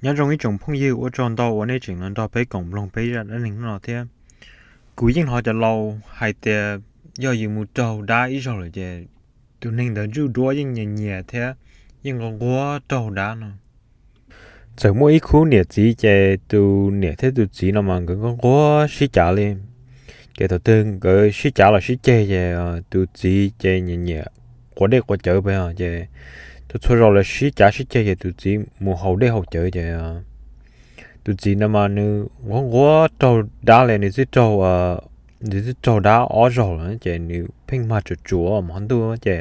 Nyob zoo ib tsoom phooj ywg, ua tsaug ntau uas nej tseem los nrog peb koom mloog peb zaj dab neeg no thiab. Kuv yeej hnov cov laus hais tias yog yus mus raug dab ib zaug lawm ces tus neeg ntawd zuj duab yeej nyias nyias thiab yeej nquag nquag raug dab no. Txawm muaj ib khub niam txiv ces tus niam thiab tus txiv no mas nkawd nquag nquag sib cav li. Ces thaum twg nkawd sib cav los sib ceg ces tus txiv ces nyiam nyiam quav dej quav cawv pes os, ces txhua txhua zaus lawv sib cav sib ceg ces tus txiv mus haus dej haus cawv ces tus txiv no mas nws nquag nquag raug dab li, nws twb raug, nws twb raug dab ob zaug lawm ces nws pheej mag tsuam tsuam mus hov ntuj ces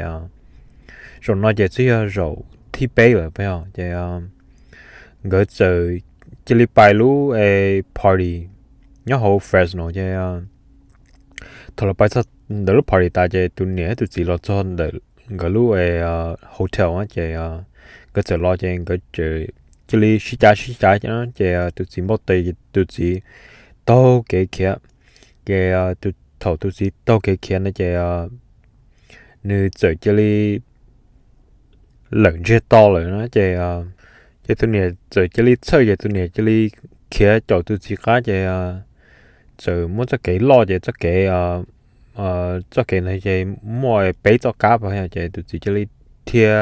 zaum no ces twb yog zaum thib peb lawm pes os, ces nkawd txawm cia li pais lub party nyob hauv Fresno ces thaum lawv pais txog ntawm lub party tas ces tus niam thiab tus txiv los txog ntawm nkawd lub hotel ces nkawd txawm los ces nkawd cia li sib cav sib cav ces tus txiv npau taws ces tus txiv taug kev khiav. Ces thaum tus txiv taug kev khiav no ces nws txawm cia li lawm ntsiag to lawm na ces ces tus niam txawm cia li txhawj ces tus niam cia li khiav caum tus txiv qab ces txawm muab txoj kev loj ces txoj kev, txoj kev ntawd ces muaj peb txoj kab pes os, ces tus txiv cia li dhia,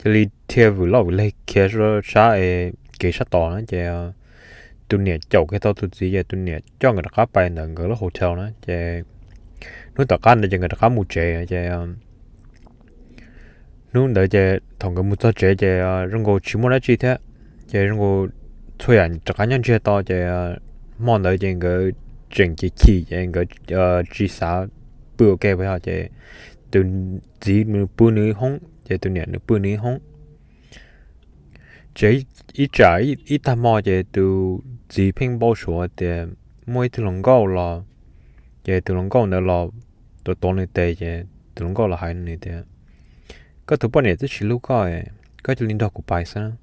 cia li dhia vwm loj vwm leg khiav sab kev sab tod na ces tus niam caum kiag tau tus txiv ces tus niam coj nkawd rov qab pais ntawm nkawd lub hotel na ces hnub tom qab ntawd ces nkawd rov qab mus tsev ces hnub ntawd ces thaum nkawd mus txog tsev ces zoo nkaus tsis muaj dab tsi thiab, ces zoo nkaus txhua yam rov qab nyob ntsiag to ces hmo ntawd ces nkawd tseem chim chim ces nkawd tsis xav pw ua ke pes os, ces tus txiv nws pw nws hoob ces tus niam nws pw nws hoob. Ces ib tsam ib tag hmo ces tus txiv pheej npau suav tias muaj ib tug hluas nkauj los, ces tus hluas nkauj ntawd los tuav tuav nws tes ces tus hluas nkauj los hais nws tias, koj tus poj niam twb tsis hlub koj, koj cia li nrog kuv pais xwb.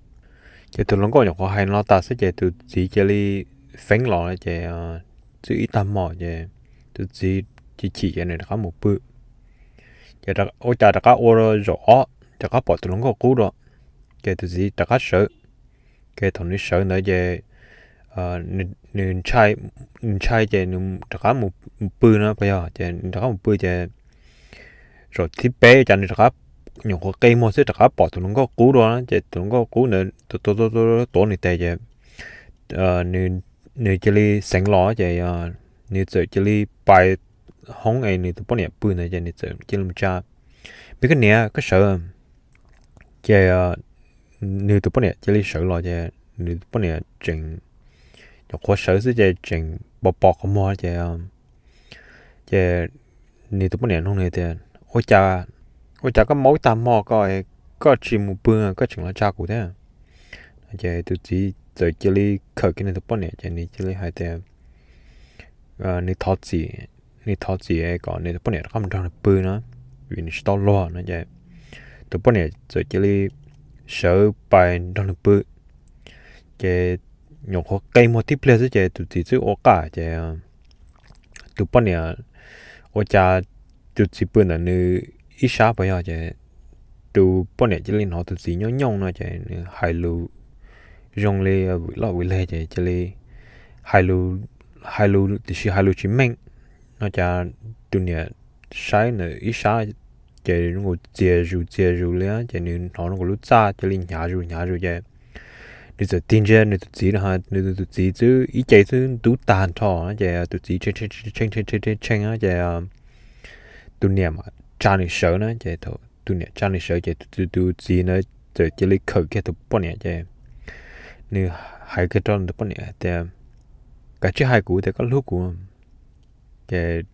Ces tus hluas nkauj nyuam qhuav hais no tas xwb ces tus txiv cia li feeb los ces txij ib tag hmo ces tus txiv chim chim ces nws rov qab mus pw. Ces ua cas rov qab ua zaum ob rov qab pom tus hluas nkauj qub dua, ces tus txiv rov qab sawv. Ces thaum nws sawv ntawd ces nws ntshai ces nws rov qab mus pw no pes os, ces nws rov qab mus pw ces zaum thib peb cas nws rov qab nyuam qhuav qi muag xwb rov qab pom tus hluas nkauj qub dua na, ces tus hluas nkauj qub ntawd tuav nws tes ces nws cia li xeev los ces nws txawm cia li pais hoob es nws tus poj niam pw ntawd ces nws txawm cia li mus tsa, me koj niam, koj sawv. Ces nws tus poj niam cia li sawv los ces nws tus poj niam tseem nyuam qhuav sawv xwb ces tseem pos pos qhov muag ces ces nws tus poj niam nug nws tias, ua cas, ua cas koj maub ib tag hmo ko, koj tsis mus pw, koj tseem los tsa kuv thiab? Ces tus txiv txawm cia li khawm kiag nws tus poj niam ces nws cia li hais tias nws thov txim, nws thov txim kom nws tus poj niam rov qab mus nrog nws pw na, vim nws tsis tau luag no ces tus poj niam txawm cia li sawv pais nrog nws pw. Ces nyuam qhuav qi muag tib pliag xwb ces tus txiv twb ua qaj ces tus poj niam, ua cas tus txiv pw ntawm nws ib sab puas yog, ces tus poj niam cia li hnov tus txiv nyooj nyooj no ces nws hais lus zoo li vwm loj vwm leg ces cia li hais lus, hais lus tiam sis hais lus tsis meej no ces tus niam saib ntawm ib sab ces zoo nkaus txias zus txias zus li ces nws hnov zoo nkaus lub txaj cia li hnyav zus hnyav zus ces nws txawm tig ntsia nws tus txiv no, nws tus txiv twb ib ce twb ntub tag nrho ces tus txiv tshee tshee tshee ces tus niam mam tsa nws sawv na ces thaum tus niam tsa nws sawv ces tus txiv ntawd txawm cia li khawm kiag tus poj niam ces nws hais kiag rau tus poj niam hais tias, kav tsij hais kuv tias koj hlub kuv. Ces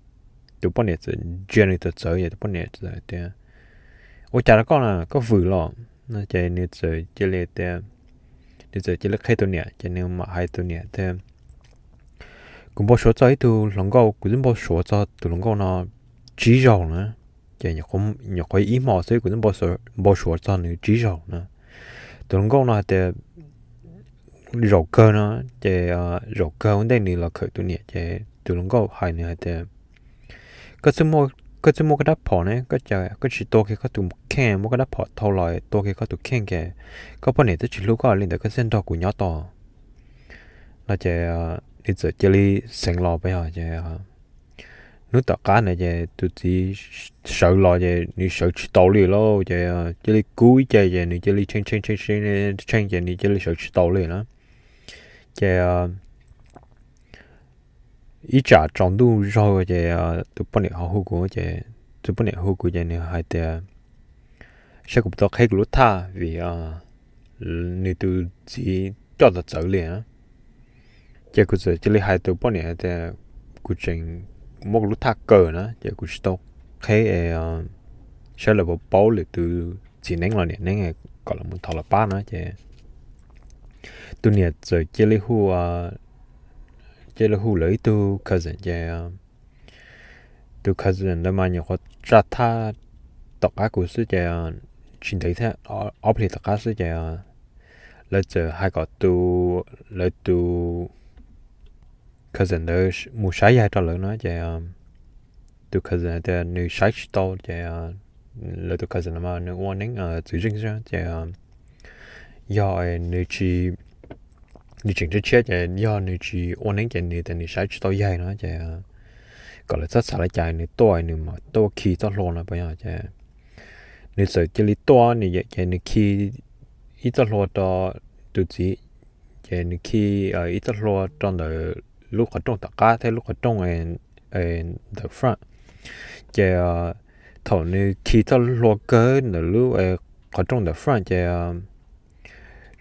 tus poj niam txawm ntsia nws txawv txawv ces tus poj niam txawm tias, ua cas rau koj na, koj vwm los? Ces nws txawm cia li tias, nws txawm cia li qhia tus niam ces nws mam hais tus niam tias, kuv npau suav txog ib tug hluas nkauj, kuv twb npau suav txog tus hluas nkauj no tsib zaug na. Ces nyuam qhuav ib hmos xwb kuv twb npau suav txog nws tsib zaug na. Tus hluas nkauj no hais tias zaum kawg no, ces zaum kawg ua ntej nws los khawm tus niam ces tus hluas nkauj hais nws hais tias, koj twb muaj koj twb muaj koj rab phom ne, koj tsis tua kiag koj tus kheej, muab koj rab phom thau los tua kiag koj tus kheej ces koj poj niam twb tsis hlub koj li ntawd koj thiaj nrog kuv nyob tau no. Ces nws txawm cia li xeev los pas yog ces hnub tom qab ntawd ces tus txiv sawv los ces nws sawv tsis tau li lauj, ces cia li kub ib ce ces nws cia li tshee tshee tshee tshee ces nws cia li sawv tsis tau li na. Ces ib tsam tsaus ntuj zog ces tus poj niam ho hu kuv ces, tus poj niam hu kuv ces nws hais tias saib kuv puas tau qheb kuv lub thaj vim nws tus txiv coj txawv txawv li. Ces kuv txawm cia li hais tus poj niam tias kuv tseem muab kuv lub thaj kaw na ces kuv tsis tau qheb, saib lawv puas paub lwm tus txiv neeb los niam neeb kom lawv mus thov lawv pab na ces tus niam txawm cia li hu, cia li hu lawv ib tug cousin ces tus cousin ntawd mas nyuam qhuav tsa thaj tom qab kuv xwb ces tsis ntev thiab, ob plig tom qab xwb ces lawv txawm hais kom tus, lawv tus cousin ntawd mus saib yaig rau lawv no ces tus cousin tias nws saib tsis tau ces lawv tus cousin no mas nws ua neeb txwv zeej xwb ces yog nws tsis, nws tseem tshiab tshiab ces yog nws tsis ua neeb ces nws tias nws saib tsis tau yaig no ces kom lawv txhob xav li cas nws tuaj nws mam tuaj khi txoj hlua no pas yog ces nws txawm cia li tuaj nws ces nws khi ib txoj hlua rau tus txiv, ces nws khi ib txoj hlua rau ntawm lub qhov rooj tom qab thiab lub qhov rooj ntawm front. Ces thaum nws khi txoj hlua kawg ntawm lub qhov rooj ntawm front ces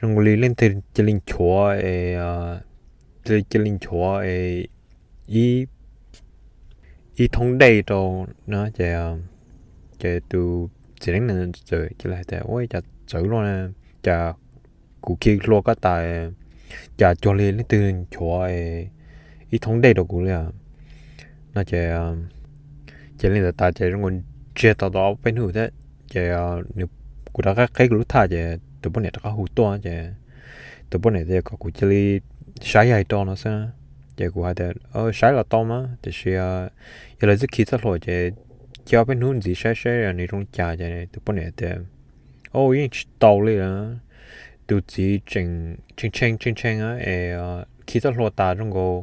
zoo li leej twg cia li nchuav, cia li nchuav ib, ib thoob dej rau no ces, ces tus txiv neeb ntawd txawm cia li hais tias ua cas txawv luaj na, cas kuv khi hlua koj tas cas cuag li leej twg nchuav ib thoob dej rau kuv li no ces, ces li ntawd tas ces zoo nkaus ntsiag to tau ob peb hnub thiab ces nws, kuv rov qab qheb kuv lub thaj ces tus poj niam rov qab hu tuaj ces tus poj niam tias kom kuv cia li saib yaig rau no xwb. Ces kuv hais tias saib los tau mas tiam sis yog lawv twb khi txoj hlua ces cia ob peb hnub ntxiv saib saib nws zoo li cas ces tus poj niam tias o yeej tsis tau li, tus txiv tseem tshee tshee tshee tshee es khi txoj hlua tas zoo nkaus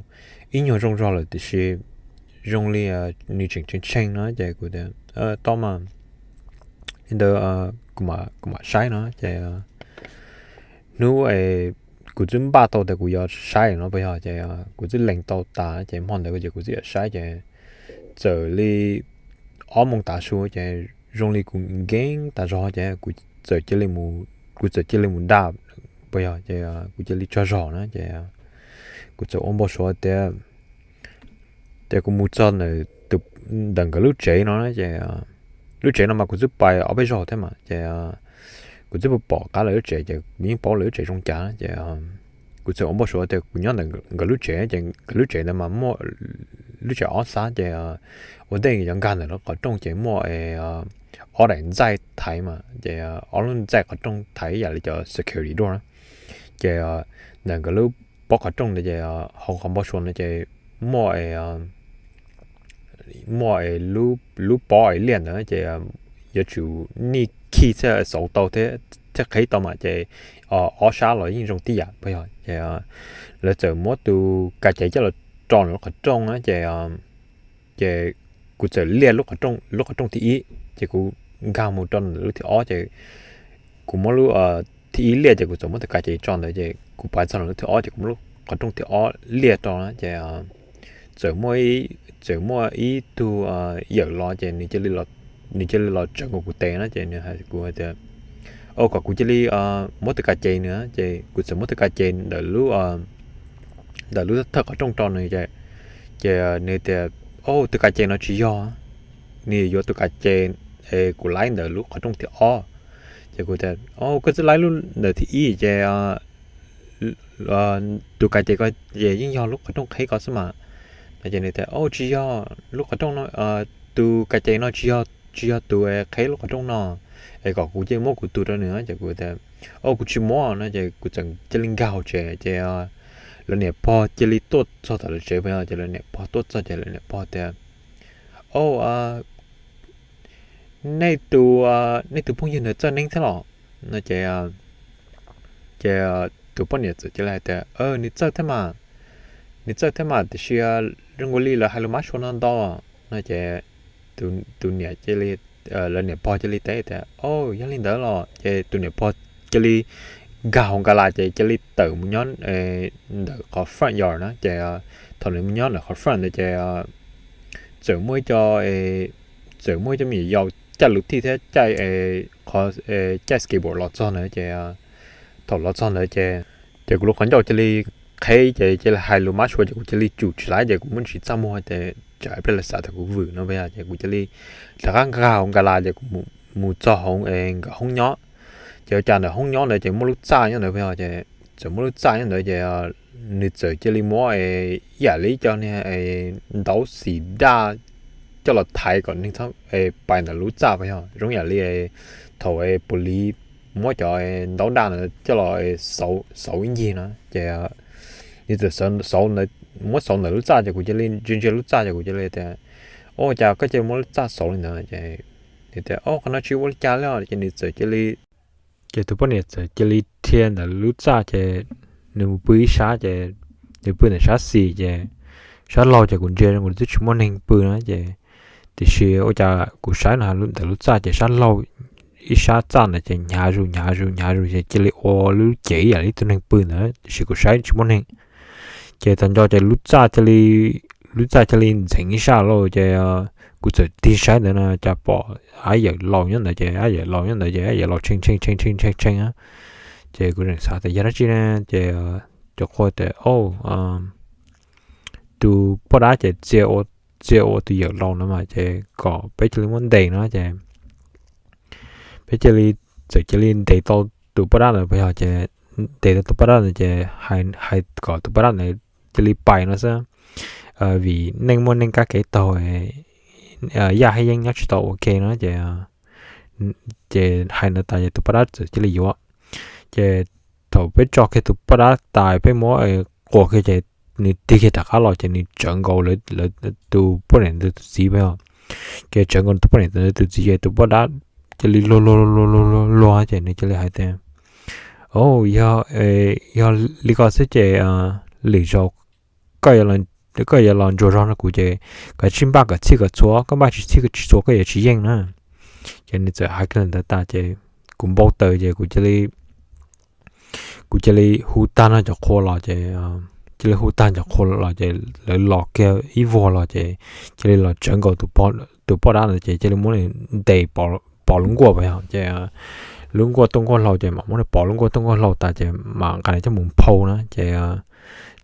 ib nyuag zoo zog lawm tiam sis zoo li nws tseem tshee tshee no ces kuv tias tau mas, li ntawd kuv mam saib no ces hnub kuv twb npaj tau tias kuv yuav saib no pas yog ces kuv twb lees tau tas ces hmo ntawd ces kuv twb yuav saib ces txawm li ob moos tav su ces zoo li kuv nkeeb tas zog ces kuv txawm cia li mus, kuv txawm cia li mus da pas yog ces kuv cia li tsaug zog na ces kuv txawm ua npau suav tias, ces kuv mus txog ntawm nkawd lub tsev no ces lub tsev no mas kuv twb pais ob peb zaug thiab mas ces kuv twb pom qab lawv lub tsev ces kuv yeej paub lawv lub tsev zoo cas ces kuv txawm ua npau suav tias kuv nyob ntawm nkawd lub tsev ces nkawd lub tsev ntawd mas muaj lub tsev ob xab ces ua ntej yuav nkag ntawm lub qhov rooj ces muaj ob daim ntxaij thaiv mas ces ob lub ntxaij qhov rooj thaiv ib yam li cov security door na ces ntawm nkawd lub pob qhov rooj ntawd ces hauv qhov npau suav no ces muaj muaj lub pob es liaj ntawd ces yuav tsum nij khi thiaj xauv tau thiab qhib tau mas ces ob sab los yeej zoo tib yam pas yog ces lawv txawm muab tus ka cev coj los tso ntawm lub qhov rooj na ces ces kuv txawm liaj lub qhov rooj thib ib ces kuv nkag mus rau ntawm lub thib ob ces kuv muab lub thib ib liaj ces kuv txawm muab tus ka cev tso ntawd ces kuv pais txog ntawm lub thib ob ces kuv muab lub qhov rooj thib ob liaj rau na ces txawm muaj, txawm muaj ib tug yawm los ces nws cia li los tsawv nkaus kuv tes na ces nws hais kuv tias o kom kuv cia li muab tus ka cev nws ces kuv txawm muab tus ka cev ntawm lub, ntawm lub thawj qhov rooj rau nws ces nws tias o tus ka cev no tsis yog, nws yuav tus ka cev es kuv laib ntawm lub qhov rooj thib ob. Ces kuv tias o koj twb laib lub ntawm thib ib ces tus ka cev ko ces yeej yog lub qhov rooj qhib ko xwb mas no ces nws tias o tsis yog lub qhov rooj no, tus ka cev no tsis yog, tsis yog tus qhib lub qhov rooj no es kom kuv cia li muab kuv tus rau nws ces kuv tias o kuv tsis muab no ces kuv txawm cia li nkag hauv tsev ces lawv niam pog cia li tuaj txog tom lawv tsev pas yog ces lawv niam pog tuaj txog ces lawv niam pog tias o Nej tus, nej tus phooj ywg ntawd txawj neeb thiab los? No ces, ces tus poj niam txawm cia li hais tias, Nws txawj thiab mas, nws txawj thiab mas, tiam sis zoo nkaus li lawv hais lus Mab Suav no ntau. No ces tus niam, lawv niam pog cia li teb tias, Yog li ntawd los? Ces tus niam pog cia li nkag hauv nkag las ces cia li tawm mus nyob ntawm qhov front yard na. Ces thaum nws mus nyob ntawm qhov front ntawd ces txawm muaj ib co, txawm muaj ib co me nyuam yaus caij luv thij thiab caij, qhov, caij skateboard los txog ntawd ces, thaum los txog ntawd ces, ces kuv lub qhov ncauj cia li qheb ces cia li hais lus Mab Suav ces kuv cia li tsum tsis laib ces kuv muab ntsis txaj muag ces tsam ib pliag lawv xav tias kuv vwm no yog ces kuv cia li rov qab nkag hauv nkag las ces kuv mus txog hauv nkawd hoob nyob. Ces ua cas ntawm hoob nyob ntawd ces muaj lub txaj nyob ntawd yog ces txawm muaj lub txaj nyob ntawd ces nws txawm cia li muab ib yam li cov niag ntaub xim daj coj los thaiv kom neeg pais ntawm lub txaj yog zoo yam li thaum pus lis muab cov ntaub daj ntawd coj los xauv ib ncig no ces nws txawm xauv, muab xauv ntawm lub txaj ces kuv cia li ntsia ntsia lub txaj ces kuv cia li tias, Ua cas koj cia li muab lub txaj xauv li ntawd? Ces nws tias, Qhov no tsis ua li cas li os. Ces nws txawm cia li, ces tus poj niam txawm cia li dhia ntawm lub txaj ces nws mus pw ib sab ces nws pw ntawm sab xis ces sab laug ces kuv ntsia zoo nkaus li twb tsis muaj neeg pw na ces tiam sis ua cas kuv saib no ntawm lub txaj ces sab laug ib sab txaj ntawd ces hnyav zus hnyav zus hnyav zus ces cia li ua lub cev ib yam li tus neeg pw ntawd tiam sis kuv saib tsis muaj neeg. Ces tag nco ces lub txaj cia li, lub txaj cia li ntxeev ib sab lauj ces kuv txawm tig saib ntawd no cas pom ab yawm laus nyob ntawd ces ab yawm laus nyob ntawd ces ab yawm laus tshee tshee tshee tshee tshee tshee. Ces kuv tseem xav tias yog dab tsi ne ces cov qhua tias, Tus poj dab ces txia ua tus yawm laus no mas ces kom peb cia li muab ntes no ces peb cia li, txawm cia li ntes tau tus poj dab ntawd puas yog ces ntes tau tus poj dab ntawd ces hais kom tus poj dab ntawd cia li pais no xwb vim neej muaj neej kab kev taug, yaj thiab yeeb nyob tsis tau ua ke no ces, ces hais ntawd tas ces tus poj dab txawm cia li yuav. Ces thaum peb tso kiag tus poj dab tas peb muab quas kiag ces nws tig kiag rov qab los ces nws tsawv nkaus lawv tus poj niam ntawd tus txiv puas yog. Ces tsawv nkaus tus poj niam ntawd tus txiv ces tus poj dab cia li luag luag luag luag luag luag ces nws cia li hais tias, Au, yog, yog li ko xwb ces lwm zaus koj, koj yuav los ntsuas zog nrog kuv ces koj tsij npaj kom txhij kom txhua, koj npaj tsis txhij tsis txhua koj yuav tsis yeej na. Ces nws txawm hais kiag li ntawd tas ces kuv npau taws ces kuv cia li, kuv cia li hu tag no cov qhua los ces, cia li hu tag cov qhua los ces lawv los kiag ib vuag los ces cia li los tsawv nkaus tus poj dab ntawd ces cia li muab nws ntes pov lub nkuaj puas yog ces lub nkuaj tuaj nkuaj hlau ces mam muab nws pov lub nkuaj tuaj nkuaj hlau tas ces mam nqa nws coj mus nphau na ces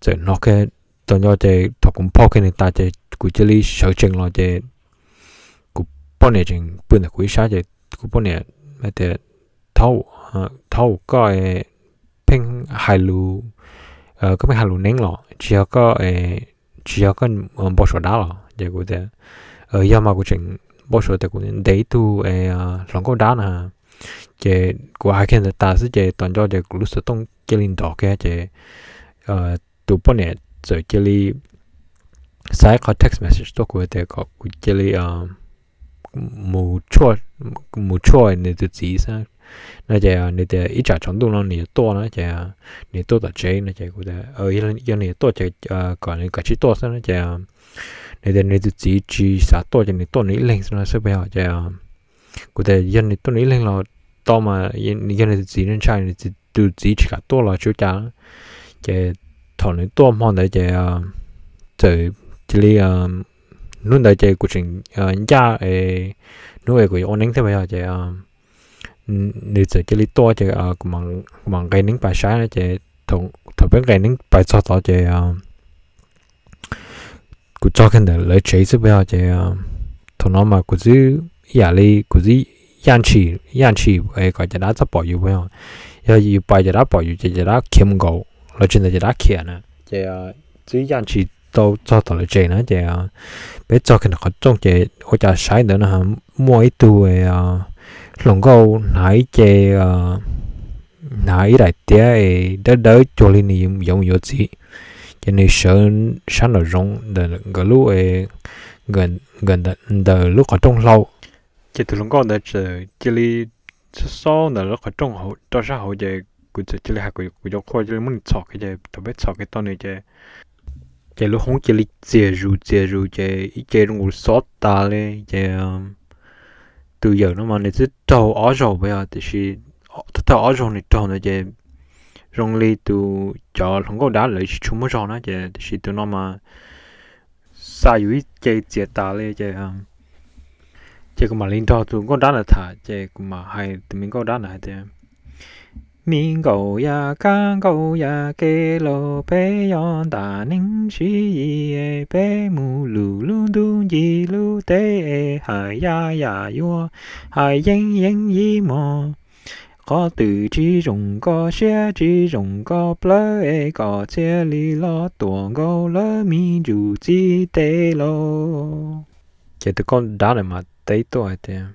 txawm hnov kiag tau nco ces thaum kuv nphau kiag nws tas ces kuv cia li sawv tsees los ces kuv poj niam tseem pw ntawm kuv ib sab ces kuv poj niam hais tias, Thaub, koj pheej hais lus, koj pheej hais lus neeb los tsis yog koj, tsis yog koj npau suav dab los? Ces kuv tias, Yog mas, kuv tseem npau suav tias kuv ntes ib tug hluas nkauj dab na. Ces kuv hais kiag ntawd tas xwb ces tau nco ces kuv lub xov tooj cia li nrov kiag ces tus poj niam txawm cia li xa ib qho text message tuaj kuv tias kom kuv cia li mus tshuaj, mus tshuaj nws tus txiv xwb no ces nws tias ib tsam tsaus ntuj no nws yuav tuaj no ces nws tuaj tom tsev no ces kuv tias, Yog nws yuav tuaj ces kom nws kav tsij tuaj xwb no ces nws tias nws tus txiv tsis xav tuaj ces nws tuaj nws ib leeg xwb no xwb puas yog? Ces kuv tias yog nws tuaj nws ib leeg los tau mas, yog nws tus txiv ntshai, nws tus txiv tsis kam tuaj los tsis ua cas. Ces thaum nws tuaj hmo ntawd ces txawm cia li, hnub ntawd ces kuv tseem ncaj, hnub es kuv yuav ua neeb thiab puas yog ces nws txawm cia li tuaj ces kuv mam nqes neeb pais saib no ces thaum peb nqes neeb pais txog tod ces kuv txog kiag ntawm lawv tsev xwb puas yog? Ces thaum no mas kuv twb ib yam li kuv twb yaj ntshis, yaj ntshis kom cov dab txhob pom yus puas yog? Yog yus pais cov dab pom yus ces cov dab khiav mus nkaus los tsis ntawd cov dab khiav na. Ces twb yaj ntshis tau txog tom lawv tsev na ces peb txog kiag ntawm qhov rooj ces ua cas saib ntawd no muaj ib tug hluas nkauj hnav ib ce, hnav ib daim tiab es dawb dawb cuag li nws yuav mus yuav txiv. Ces nws sawv sab nraum zoov ntawm nkawd lub, nkawd ntawm lub qhov rooj hlau. Ces tus hluas nkauj ntawd txawm cia li xob xob ntawm lawv qhov rooj rau sab hauv ces kuv txawm cia li hais kuv cov qhua cia li muab nws txhom kiag ces thaum peb txhom kiag tau nws ces ces lub hoob cia li txias zus txias zus ces ib ce zoo nkaus xob tas li ces tus yawm no mas nws twb raug ob zaug puas yog, tiam sis thawj thawj ob zaug nws raug ntawd ces zoo li tus cov hluas nkauj dab lawv tsis tshua muaj zog na ces tiam sis tus no mas xa yus ib ce txias tas li ces ces kuv mam li nrog tus nkauj dab ntawd tham ces kuv mam hais tus me nkauj dab ntawd hais tias, me nkauj yaj kab nkauj yaj ke lauj, peb yog ntas neeb sib yis, peb mus lug lub ntuj ncig lub teb es hais yaj yam yuav hais yeeb yeeb yib mog. Qhov twg tsis zoo koj siab tsis zoo koj plawv es koj thiaj li los tuam nkaus lawv me ntsuj txiv tes lauj. Ces tus nkauj dab ntawd mas teb tuaj hais tias,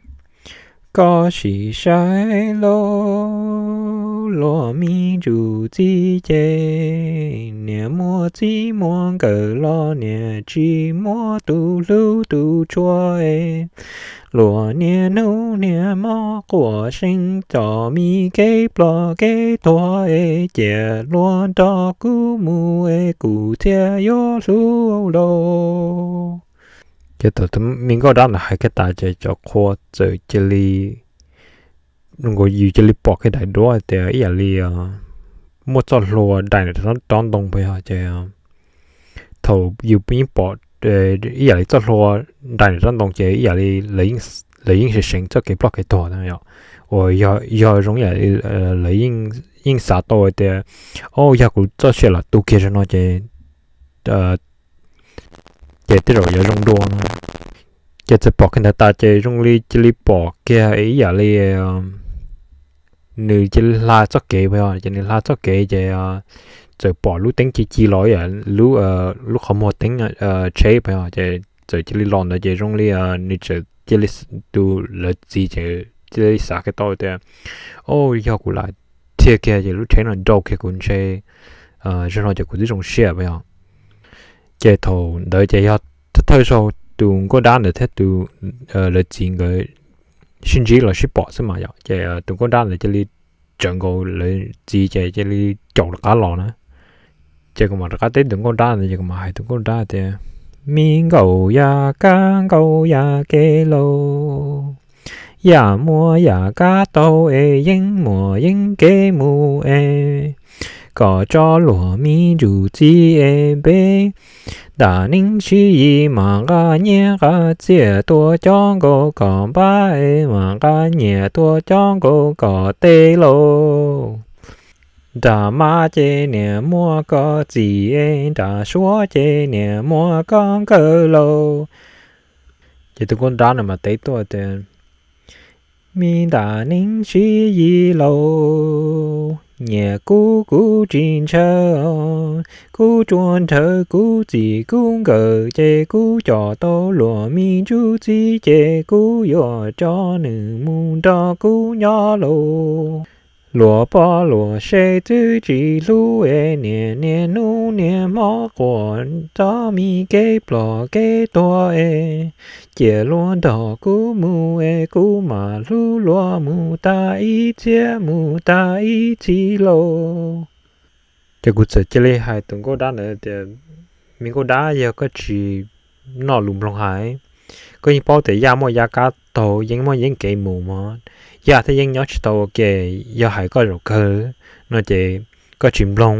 koj sim saib lauj, luag me ntsuj txiv ces niam muaj txij muaj nkawm los niam tsis muab tus hlub tus tshua es luag niaj hnub niaj hmo quaj seev cov me kev ploj kev tuag es cia luag nrog kuv mus es kuv thiaj yuav hlub lauj. Ces thaum tus me nkauj dab ntawd hais kiag tas ces cov qhua txawm cia li, yus cia li pom kiag daim duab tias ib yam li muaj txoj hlua dai nram rab ntoo puas yog ces thaum yus yeej pom ib yam li txoj hlua dai nram rab ntoo ces ib yam li lawv yeej seev seev txoj kev ploj kev tuag na yom, uas yog zoo ib yam li lawv yeej xav tau tias, o, yog kuv txoj sia los tu kiag zaum no ces ces tej zaum yuav zoo dua no. Ces txawm pom kiag ntawd tas ces zoo li cia li pom kiag ib yam li nws cia li hla txoj kev puas yog, ces nws hla txoj kev ces txawm pom lub teeb ci ci los ib yam lub, lub qhov muag teeb tsheb puas yog, ces txawm cia li los ntawd ces zoo li nws txawm cia li, tus lawv txiv ces cia li xav kiag tau tias, o, yog kuv lam thiaj kiag ces lub tsheb no nrau kiag kuv ntshe zaum no ces kuv twb zoo siab puas yog. Ces thaum ntawd ces yog thawj zaug tus nkauj dab ntawd thiab tus, lawv txiv nkawd sib ntsib los sib pom xwb mas yom, ces tus nkauj dab ntawd cia li tsawv nkaus lawv txiv ces cia li caum rov qab los na. Ces kuv mam rov qab teb tus nkauj dab ntawd ces kuv mam hais tus nkauj dab tias, me nkauj yaj kab nkauj yaj ke lauj, yam muaj yam kab tau es yeeb muaj yeeb kev mus es kom tso luag me ntsuj txiv es peb ntas neeb sib yis mas nqa nyiaj nqa txiaj tuaj cob nkaus kom npab es mas nqa nyiaj tuaj cob nkaus kom teb lauj. Nram mab ces niam muaj koj txim es nram suab ces niam muaj koj nkawm lauj. Ces tus nkauj dab no mas teb tuaj tias, me ntas neeb sib yis lauj, nyiam kuv kuv tsis ntshaw, kuv tsuas nrhawv kuv txim kuv nkawm ces kuv coj tau luag me ntsuj txiv ces kuv yuav coj nws mus nrog kuv nyob lauj. Luag poj luag sev twb tsis hlub es niaj niaj hnub niaj hmo quaj txog me kev ploj kev tuag es cia luag nrog kuv mus es kuv mam hlub luag mus tag ib txhiab mus tag ib txhis lauj. Ces kuv txawm cia li hais tus nkauj dab ntawd tias, me nkauj dab, yog koj tsis noj lus mloog hais, koj yeej paub tias yaj muaj yaj kab taug, yeeb muaj yeeb kev mus mog, yaj thiab yeeb nyob tsis tau ua ke, yog hais koj zaum kawg no ces koj tsis mloog,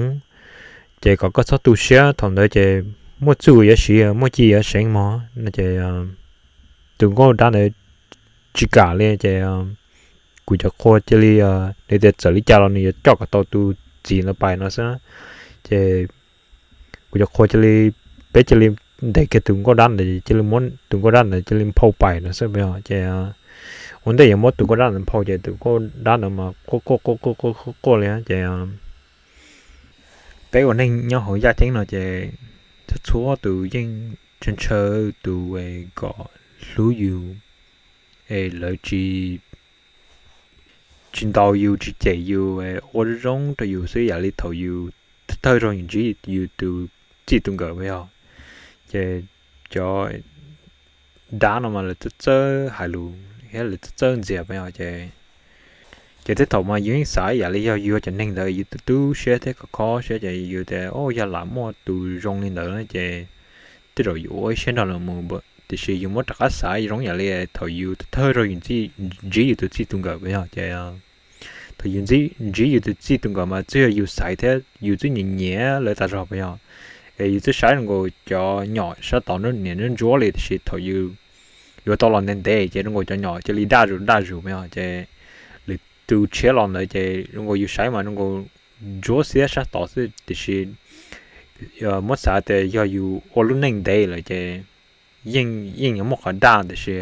ces kom koj txhob tu siab, thaum ntawd ces muaj txuj yuav siv muaj ci yuav seev mog no ces tus nkauj dab ntawd tsis kam li ces kuv cov qhua cia li, nws tias txawm li cas los nws yuav coj kom tau tus txiv ntawd pais no xwb. Ces kuv cov qhua cia li, peb cia li ntes kiag tus nkauj dab ntawd, cia li muab tus nkauj dab ntawd cia li nphau pais no xwb. Ces ua ntej yuav muab tus nkauj dab ntawd nphau ces tus nkauj dab ntawd mas quaj quaj quaj quaj quaj quaj li ces peb ua neeg nyob hauv yaj ceeb no ces txhua txhua tus yeej ntshaw ntshaw tus kom hlub yus es lawv tsis, tsis ntaus yus tsis cem yus, ua zoo rau yus xwb, yam li thaum yus thawj zaug yus ntsib yus tus txij tus nkawm yog. Ces cov dab no mas lawv txawj txawj hais lus, thiab lawv txawj ntxias puas yog. Ces ces tej thaum mas yus yeej xav yam li yog yus cov neeg ntawd yus tu tu siab thiab khov kho siab ces yus tias o yog lam muaj tus zoo li ntawd na ces tej zaum yus ua ib siab nrog lawv mus, tiam sis yus muab rov qab xav zoo yam li thaum yus thawj zaug yus ntsib yus tus txij tus nkawm puas yog. Ces thaum yus ntsib yus tus txij tus nkawm mas twb yog yus xaiv thiab yus twb nyiam nyiam lawv tas zog puas yog. Es yus twb saib zoo nkaus cov nyom sab tod niam ntsuab li, tiam sis thaum yus yuav tau los ntev ntev ces zoo nkaus cov nyom cia li daj zus daj zus puas yog. Ces lwm tus tshiab los ntawd ces zoo nkaus yus saib mas zoo nkaus ntsuab xiab sab tod xwb, tiam sis muab xav tias yog yus ua lub neej ntev lawm ces yeej yeej yuav muaj qhov daj, tiam sis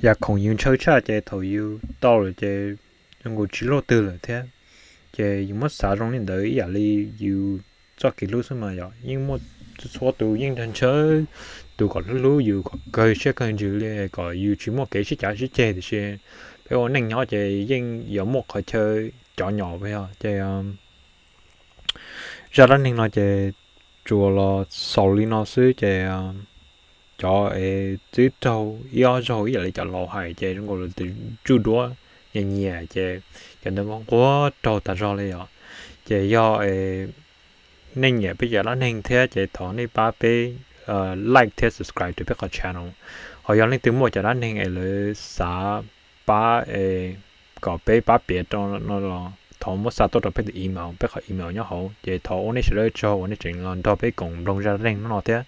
yam khoom yus ntshaw tshaj ces thaum yus tau lawm ces zoo nkaus tsis luaj twg lawm thiab. Ces yus muab xav zoo li ntawd ib yam li yus txoj kev hlub xwb mas yog yeej muaj txhua tus yeej nrog ntshaw tus kom hlub hlub yus kom kawg siab kawg ntsws li kom yus tsis muaj kev sib cav sib ceg, tiam sis peb ua neej nyob ces yeej yuav muaj qhov chaw cov nyom puas yog. Ces zaj dab neeg no ces tsuas los xaus li no xwb ces cov es twb raug ib ob zaug ib yam li cov laus hais ces zoo nkaus li tus tsuj duab nyias nyias ces cov ntawd nquag nquag raug tas zog li os. Ces yog nej nyiam peb cov dab neeg thiab ces thov nej pab peb like thiab subscribe rau peb qhov channel. Ho yog leej twg muaj cov dab neeg es lawv xav pab kom peb pab piav rau no los thov muab xa tuaj rau peb tus email, peb qhov email nyob hauv. Ces thov ua nej sawv daws tsaug uas nej tseem los nrog peb koom mloog zaj dab neeg hnub no thiab.